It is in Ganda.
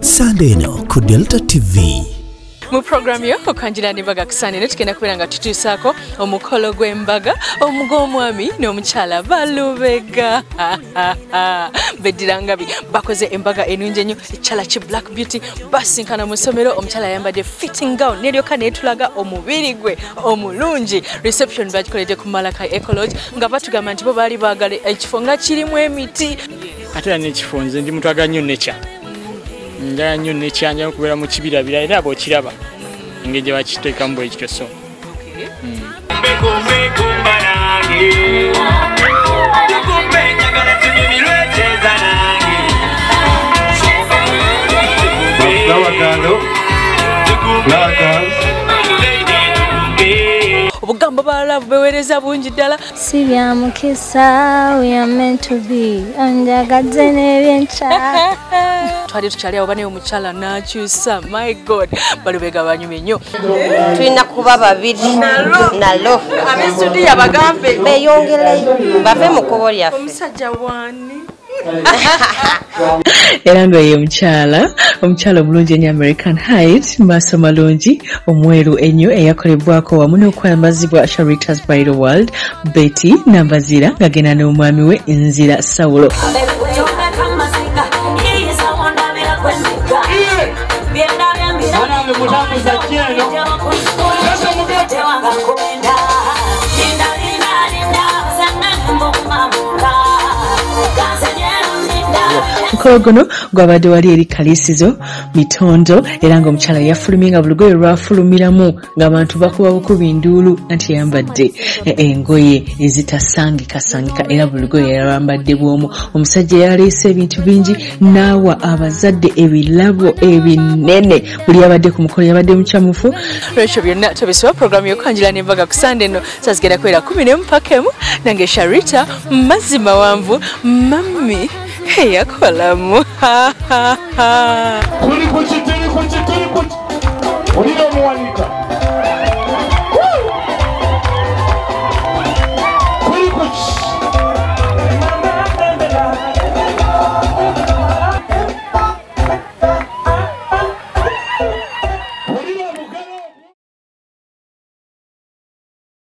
Sande eno ku Delta TV. Mu programu yo okwanjula n'embaga ku Sande eno tugenda kubeera nga tutuusaako omukolo gw'embaga omug'omwami n'omukyala Balubega. Beddira Ngabi bakoze embaga ennungi ennyo, ekyala ki Black Beauty basinkana mu ssomero, omukyala ayambadde fitting gown neryoka neetulaga omubiri gwe omulungi. Reception bagikoledde ku Malakai Eco Lodge nga batugamba nti bo baali baagala ekifo nga kirimu emiti. Ate era n'ekifo, nze ndi muntu agala nnyo nature, njagala nnyo nature, njagala okubeera mu kibirabira, era bw'okiraba engeri gye bakiteekamu bwe kityo, so Mbegumba nange tugumbe, njagala tunyumirwe, cheza nange. Flower girl, flower girls. Obugambo balaavu beweereza bungi ddala. Si bya mukisa, we are meant to be, onjagadde n'ebyenkya. Twali tukyali awo banaye omukyala n'akyusa. My God, Balubega banyumye nnyo. Tulina kuba babiri nalo. Ab'estudiyo bagambe beeyongereyo bave mu kkubo lyaffe. Omusajja wani era nga ye omukyala omulungi ennyo, American height, maaso malungi, omweru ennyo, eyakolebwako wamu n'okwambazibwa Sharitas Bridal World, Betty Nambazira ng'agenda n'omwami we Nzira Sawulo. Mutambuza kyeno. Omukolo guno gwabadde wali eri Kalisizo Mitondo, era ng'omukyala yafulumye nga buli lugoye lwafulumiramu ng'abantu bakuba bukubi nduulu, anti yayambadde engoye ezitasangikasangika, era buli lugoye yalwambadde bw'omu. Omusajja yaleese ebintu bingi n'awa abazadde ebirabo ebinene. Buli yabadde ku mukolo yabadde mukyamufu. Lwekyo byonna tobisiba programu y'okwanjula n'embaga ku Sande eno sazigenda kubeera 11 paka 1. Nange Sharita mazzi mawanvu, mami eyakolamu. Tuli ku kituli ku kituli.